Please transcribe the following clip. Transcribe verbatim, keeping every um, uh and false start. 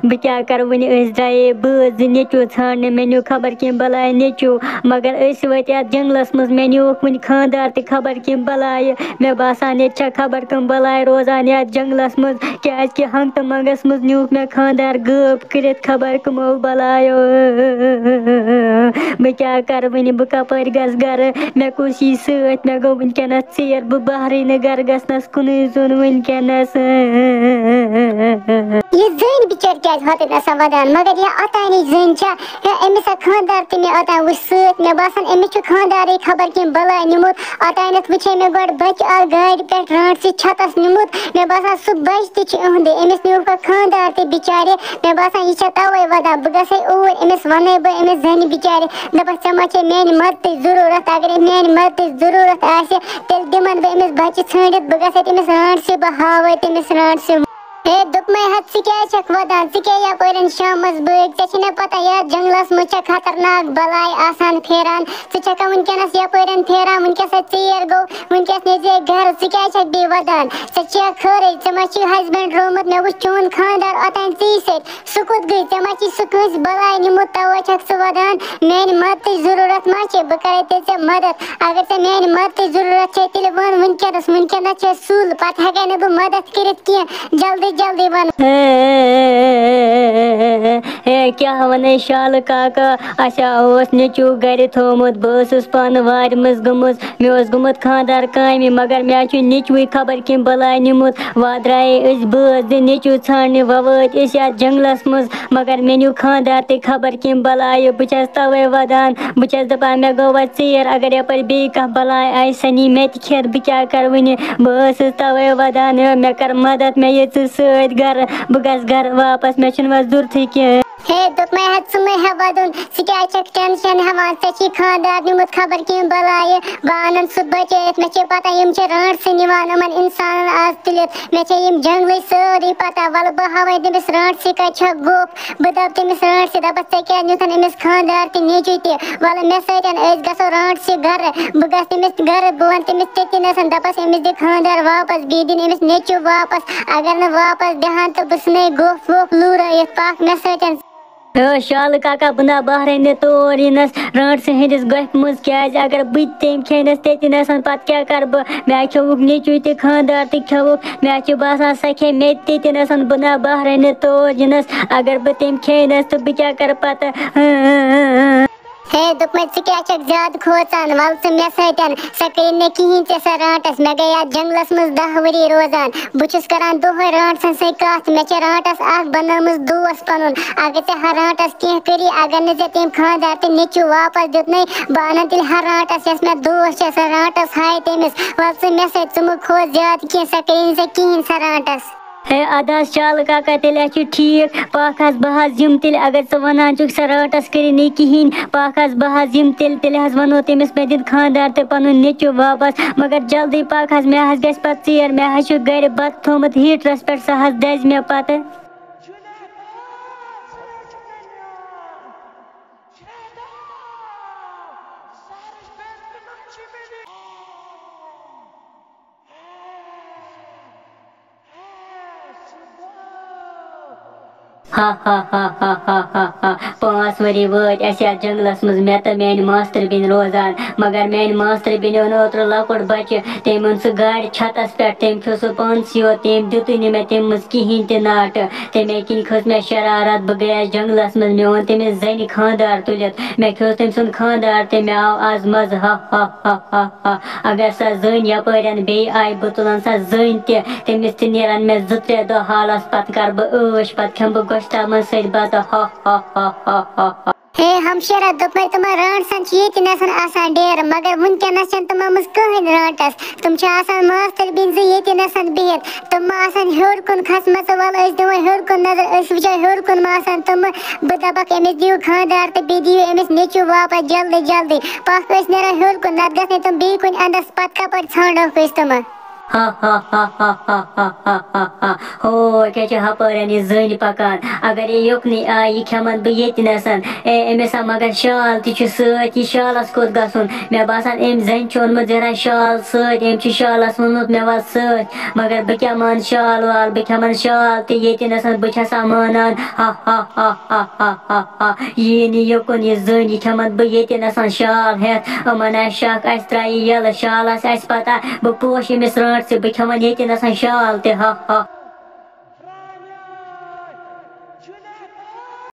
بہٕ کیٛاہ کَرٕ وۄنۍ؟ أسۍ درٛایے بٲژ زٕ نیٚچوٗ ژھانٛڈنہِ، مےٚ نیوٗ خبر کٔمۍ بَلایہِ نیٚچوٗ۔ مگر أسۍ وٲتۍ یَتھ جنٛگلَس منٛز، مےٚ نیوٗکھ وۄنۍ خانٛدار تہِ خبر کٔمۍ بَلایہِ۔ مےٚ باسان، ییٚتہِ چھےٚ خبر کٔم بَلاے روزان یَتھ جنٛگلَس منٛز، کیٛازِکہِ ہنٛگتہٕ منٛگَس منٛز نیوٗکھ مےٚ خانٛدار غٲب کٔرِتھ خبر کٕمو بَلایو۔ بہٕ کیٛاہ کَرٕ وۄنۍ؟ بہٕ کَپٲرۍ گژھٕ گَرٕ؟ مےٚ کُس یی سۭتۍ؟ مےٚ گوٚو وٕنکیٚنَس ژیر، بہٕ بہرٕے نہٕ گَرٕ گژھنَس کُنُے زوٚن وٕنکیٚنَس۔ یہِ زٔنۍ بِچٲر کیٛازِ ہوٚتٮ۪ن آسان وَدان؟ مگر یہِ اوٚتانِچ زٔنۍ چھےٚ، ہے، أمِس ہا خانٛدار تہِ مےٚ اوٚتام وٕچھ سۭتۍ۔ مےٚ باسان، أمِس چھُ خانٛدارٕے خبر کٔمۍ بَلاے نیوٗمُت۔ اوٚتانٮ۪تھ وٕچھے مےٚ گۄڈٕ بَچہِ اَکھ گاڑِ پٮ۪ٹھ رانٛٹسٕے چھَتَس نیوٗمُت۔ مےٚ باسان، سُہ بَچہِ تہِ چھُ یِہُنٛدُے۔ أمِس نیوٗکھ پَتہٕ خانٛدار تہِ بِچارِ۔ مےٚ باسان، یہِ چھےٚ تَوَے وَدان۔ بہٕ گژھے اوٗرۍ، أمِس وَنَے بہٕ، أمِس زَنہِ بِچارِ۔ دَپَس، ژےٚ ما چھے میٛانہِ مَدتٕچ ضروٗرت؟ اگرے میٛانہِ مَدتٕچ ضروٗرت آسہِ، تیٚلہِ دِمَن بہٕ أمِس بَچہِ ژھٲنٛڈِتھ۔ بہٕ گژھے تٔمِس رانٛٹسٕے، بہٕ ہاوَے تٔمِس رانٛٹسٕے۔ ہے، دوٚپمَے ہا، ژٕ کیٛازِ چھَکھ وَدان؟ ژٕ کیٛاہ یَپٲرٮ۪ن شامَس بٲگۍ؟ ژےٚ چھے نہ پَتہ، یَتھ جنٛگلَس منٛز چھےٚ خطرناک بَلاے آسان پھیران۔ ژٕ چھَکھا وٕنکیٚنَس یَپٲرٮ۪ن پھیران؟ وٕنکیٚس ہے ژیر گوٚو، وٕنکیٚس نیرِ زِ گَرٕ۔ ژٕ کیٛازِ چھَکھ بیٚیہِ وَدان؟ ژےٚ چھےٚ خٲرٕے، ژےٚ ما چھُے husband روومُت؟ مےٚ وٕچھ چون خانٛدار اوٚتام ژیٚے سۭتۍ۔ سُہ کوٚت گٔے؟ ژےٚ ما چھُے سُہ کٲنٛسہِ بَلاے نیوٗمُت، تَوَے چھَکھ ژٕ وَدان؟ میٛانہِ مَدتٕچ ضروٗرت ما چھے؟ بہٕ کَرے تیٚلہِ ژےٚ مَدَد۔ اگر ژےٚ میٛانہِ مَدتٕچ ضروٗرت چھے، تیٚلہِ وَن وٕنکیٚنَس۔ وٕنکیٚنَس چھے سُل، پَتہٕ ہٮ۪کَے نہٕ بہٕ مَدَد کٔرِتھ کینٛہہ۔ جلدی، جلدی وَن۔ ہے، کیٛاہ وَنَے شالہٕ کاکا، اَسہِ ہا اوس نیٚچوٗ گَرِ تھوٚومُت۔ بہٕ ٲسٕس پانہٕ وارِ منٛز گٔمٕژ۔ مےٚ اوس گوٚمُت خانٛدار کامہِ، مگر مےٚ ہا چھُ نیٚچوٕے خبر کٔمۍ بَلاے نیوٗمُت۔ وۄنۍ درٛایے أسۍ بٲژ زٕ نیٚچوٗ ژھانٛڈنہِ، وۄنۍ وٲتۍ أسۍ یَتھ جنٛگلَس منٛز، مگر مےٚ نیوٗ خانٛدار تہِ خبر کٔمۍ بَلایہِ۔ بہٕ چھَس تَوَے وَدان، بہٕ چھَس دَپان، مےٚ گوٚو وۄنۍ ژیر، اگر یَپٲرۍ بیٚیہِ کانٛہہ بَلاے آیہِ، سۄ نی مےٚ تہِ کھٮ۪تھ، بہٕ کیٛاہ کَرٕ وٕنہِ؟ بہٕ ٲسٕس تَوَے وَدان، مےٚ کَر مَدَد، مےٚ یہِ ژٕ سۭتۍ گَرٕ، بہٕ گژھٕ گَرٕ واپَس، مےٚ چھُنہٕ وۄنۍ ضوٚرتھٕے کینٛہہ۔ ہے، دوٚپمَے ہا، ژٕ مَے ہےٚ وَدُن، ژٕ کیٛازِ چھَکھ tension ہٮ۪وان؟ ژےٚ چھی خانٛدار نیوٗمُت خبر کٔمۍ بَلایہِ، بہٕ اَنَن سُہ بَچٲیِتھ، مےٚ چھے پَتہ، یِم چھِ رانٛٹسٕے نِوان یِمَن اِنسانَن آز تُلِتھ، مےٚ چھے یِم جنٛگلٕے سٲرٕے پَتہ، وَلہٕ بہٕ ہاوَے تٔمِس رانٛٹسٕے کَتہِ چھَکھ گوٚپھ۔ بہٕ دَپہٕ تٔمِس رانٛٹسٕے، دَپَس، ژےٚ کیٛازِ نیُتھَن أمِس خانٛدار تہِ نیٚچوٗ تہِ؟ وَلہٕ مےٚ سۭتۍ، أسۍ گژھو رانٛٹسٕے گَرٕ۔ بہٕ گژھٕ تٔمِس گَرٕ، بہٕ وَنہٕ تٔمِس تٔتی نَسَن، دَپَس، أمِس دِ خانٛدار واپَس، بیٚیہِ دِن أمِس نیٚچوٗ واپَس۔ اگر نہٕ واپَس دِہَن تہٕ بہٕ ژھٕنے گوٚپھ ووٚپھ لوٗرٲیِتھ، پَکھ مےٚ سۭتۍ۔ ہے شالہٕ کاکا، بہٕ نا بہرے نہٕ تور یِنَس رانٛٹسہٕ ہٕنٛدِس گۄپھِ منٛز، کیٛازِ اگر بہٕ تہِ تٔمۍ کھیٚنَس تیٚتہِ نَسَن، پَتہٕ کیٛاہ کَرٕ بہٕ؟ مےٚ ہا کھیوٚوُکھ نیٚچوٗ تہِ، خانٛدار تہِ کھیوٚوُکھ، مےٚ ہا چھُ باسان، سۄ کھیٚیہِ مےٚ تہِ تیٚتہِ نَسَن، بہٕ نا بہرے نہٕ تور یِنَس۔ اگر بہٕ تٔمۍ کھیٚنَس تہٕ بہٕ کیٛاہ کَرٕ پَتہٕ؟ ہے، دوٚپمَے، ژٕ کیٛاہ چھَکھ زیادٕ کھوژان؟ وَلہٕ ژٕ مےٚ سۭتۍ، سۄ کٔرِنۍ نہٕ کِہیٖنۍ ژےٚ سۄ رانٛٹَس۔ مےٚ گٔے یَتھ جنٛگلَس منٛز دَہ ؤری روزان۔ بہٕ چھُس کَران دۄہَے رانٛٹسَن سۭتۍ کَتھ۔ مےٚ چھےٚ رانٛٹَس اَکھ بَنٲومٕژ دوس پَنُن۔ اگر ژےٚ ہا رانٛٹَس کینٛہہ کٔری، اگر نہٕ ژےٚ تٔمۍ خانٛدار تہٕ نیٚچوٗ واپَس دیُتنَے، بہٕ اَنَن تیٚلہِ ہا رانٛٹَس، یۄس مےٚ دوس چھےٚ، سۄ رانٛٹَس ہاے تٔمِس۔ وَلہٕ ژٕ مےٚ سۭتۍ، ژٕ مہٕ کھوژ زیادٕ کینٛہہ، سۄ کٔرِنۍ ژےٚ کِہیٖنۍ سۄ رانٛٹَس۔ ہے، اَدٕ حظ شالہٕ کاکا، تیٚلہِ حظ چھُ ٹھیٖک۔ پَکھ حظ بہٕ حظ یِمہٕ تیٚلہِ، اگر ژٕ وَنان چھُکھ سۄ رانٛٹَس کٔرِنۍ نہٕ کِہیٖنۍ، پَکھ حظ بہٕ حظ یِمہٕ تیٚلہِ، تیٚلہِ حظ وَنو تٔمِس، مےٚ دِن خانٛدار تہٕ پَنُن نیٚچوٗ واپَس۔ مگر جلدی پَکھ حظ، مےٚ حظ گژھِ پَتہٕ ژیر، مےٚ حظ چھُ گَرِ بَتہٕ تھوٚومُت ہیٖٹرَس پٮ۪ٹھ، سُہ حظ دَزِ مےٚ پَتہٕ۔ ہا ہا ہا ہا ہا ہا ہا۔ پانٛژھ ؤری وٲتۍ اَسہِ یَتھ جنٛگلَس منٛز، مےٚ تہٕ میٛانہِ ماستٕر بیٚنہِ روزان۔ مگر میٛانہِ ماستٕر بیٚنہِ اوٚن اوترٕ لۄکُٹ بَچہِ، تٔمۍ اوٚن سُہ گاڑِ چھَتَس پٮ۪ٹھ، تٔمۍ کھیوٚو سُہ پانسٕے یوت، تٔمۍ دیُتُے نہٕ مےٚ تَمہِ منٛز کِہیٖنۍ تہِ ناٹہٕ۔ تَمے کِنۍ کھٔژ مےٚ شرارت، بہٕ گٔیَس جنٛگلَس منٛز، مےٚ اوٚن تٔمِس زَنہِ خانٛدار تُلِتھ، مےٚ کھیوٚو تٔمۍ سُنٛد خانٛدار تہٕ مےٚ آو آز مَزٕ، ہا ہا ہا ہا۔ اگر سۄ زٔنۍ یَپٲرٮ۪ن بیٚیہِ آیہِ، بہٕ تُلَن سۄ زٔنۍ تہِ، تٔمِس تہِ نیرَن مےٚ زٕ ترٛےٚ دۄہ حالَس، پَتہٕ کَرٕ بہٕ عٲش، پَتہٕ کھٮ۪مہٕ بہٕ گۄشتابَن سۭتۍ بَتہٕ، ہا ہا ہا ہا ہا۔ ہے ہمشیرہ، دوٚپمَے تِمَن رانٛٹسَن چھِ ییٚتہِ نَسَن آسان ڈیرٕ، مگر وٕنکٮ۪نَس چھَنہٕ تِمَن منٛز کٕہٕنۍ رانٛٹَس۔ تِم چھِ آسان ماستٕر بیٚنہِ زٕ ییٚتہِ نَسَن بِہِتھ۔ تِم ما آسَن ہیوٚر کُن کھَسمَژٕ؟ وَلہٕ أسۍ دِمو ہیوٚر کُن نظر، أسۍ وٕچھو ہیوٚر کُن ما آسَن تِمہٕ۔ بہٕ دَپَکھ أمِس دِیِو خانٛدار تہٕ بیٚیہِ دِیِو أمِس نیٚچوٗ واپَس جلدی جلدی۔ پَکھ أسۍ نیرو ہیوٚر کُن، نَتہٕ گژھِ نہٕ تِم بیٚیہِ کُنہِ اَنٛدَس، پَتہٕ کَپٲرۍ ژھانٛڈوکھ أسۍ تِمہٕ؟ ہا ہا ہا ہا ہا ہا ہا ہا ہا۔ ہو، کیٛاہ چھِ ہپٲرٮ۪ن یہِ زٔنۍ پکان؟ اگر یہِ یُکنُے آیہِ، یہِ کھٮ۪من بہٕ ییٚتہِ نَسَن۔ اے، أمِس ہا مگر شال تہِ چھُ سۭتۍ، یہِ شالس کوٚت گژھُن؟ مےٚ باسان، أمۍ زَنہِ چھُ اوٚنمُت زِہرا شال سۭتۍ، أمۍ چھُ شالس ووٚنمُت، "مےٚ وَل سۭتۍ"۔ مگر بہٕ کیٛاہ مانہٕ شال وال، بہٕ کھٮ۪من شال تہِ ییٚتہِ نَسَن، بہٕ چھَسا مانان؟ ہا ہا ہا ہا ہا ہا ہا۔ یی نہٕ یُکُن یہِ زٔنۍ، یہِ کھٮ۪من بہٕ ییٚتہِ نَسَن شال ہٮ۪تھ۔ یِمن آسہِ شک، اَسہِ ترٛایہِ یَلہٕ شالس، اَسہِ پتہ، بہٕ پوشہٕ أمِس رٲنٛٹسٕے، بہٕ کھٮ۪من ییٚتہِ نَسَن شال تہِ۔ ہا ہا۔